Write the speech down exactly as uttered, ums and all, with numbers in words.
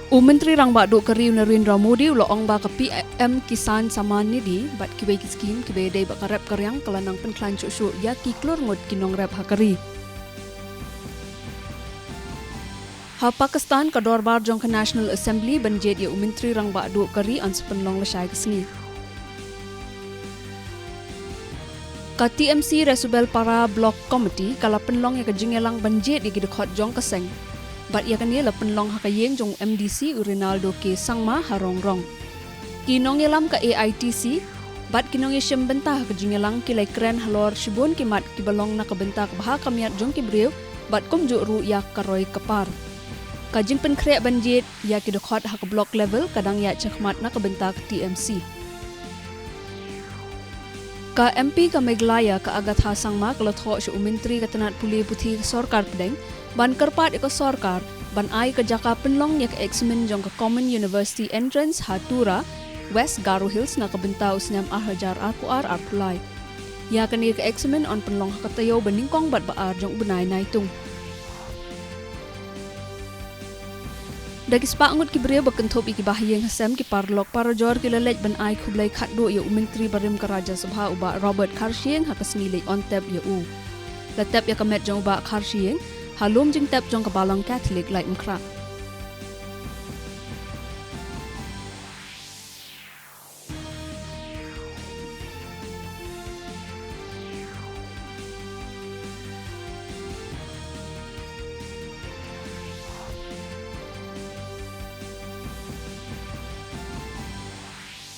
U Myntri Rangbah Duh ka ri u Narendra Modi u la ong ba ka P M Kisan Samman Nidhi bad kiwei ki skhim kiba dei bad ka rep ka riang ka la nang pynkhlaiñ shuh shuh ïa ki klur ngut ki nongrep ha ka ri. Ha Pakistan, ka dorbar jong ka National Assembly ban jied ïa u Myntri Rangbah Duh ka ri yn sa pynlong lashai ka sngi. Ka T M C Resubelpara Block Committee ka la pynlong ïa ka jingïalang ban jied ïa ki dkhot jong ka seng. Bad ïa kane la pynlong ha ka ïing jong u M D C u Rinaldo K Sangma ha Rongrong. Ki nongïalam ka A I T C bad ki nongïashim bynta ha ka jingïalang ki la kren halor shibun ki mat kiba long na ka bynta ka bha ka miat jong ki briew bad kumjuh ruh ïa ka roi ka par. Ka jingpynkhreh ban jied ïa ki dkhot ha ka block level ka dang ïaid shakhmat na ka bynta ka T M C. Ka M P ka Meghalaya ka Agatha Sangma ka la thoh sha u Myntri ka tnat pule puthi ka Sorkar Pdeng ban kyrpad ïa ka sorkar ban ai ka jaka pynlong ïa ka eksamin jong ka Common University Entrance ha Tura, West Garo Hills na ka bynta u snem ar hajar arphew ar arphew lai. Ïa kane ka eksamin yn pynlong ha ka taïew ba nyngkong bad ba ar jong u bnai Naitung. Da ki spah ngut ki briew ba kynthup ïa ki bahaïing hasem, ki paralok parajor ki la leit ban ai khublei khatduh ïa u Myntri barim ka Rajya Sabha u Bah Robert Kharshiing ha ka sngi leit on tep ïa u. La tep ïa ka met jong u Bah Kharshiing ha lum jingtep jong ka Balang Catholic Laitumkhrah.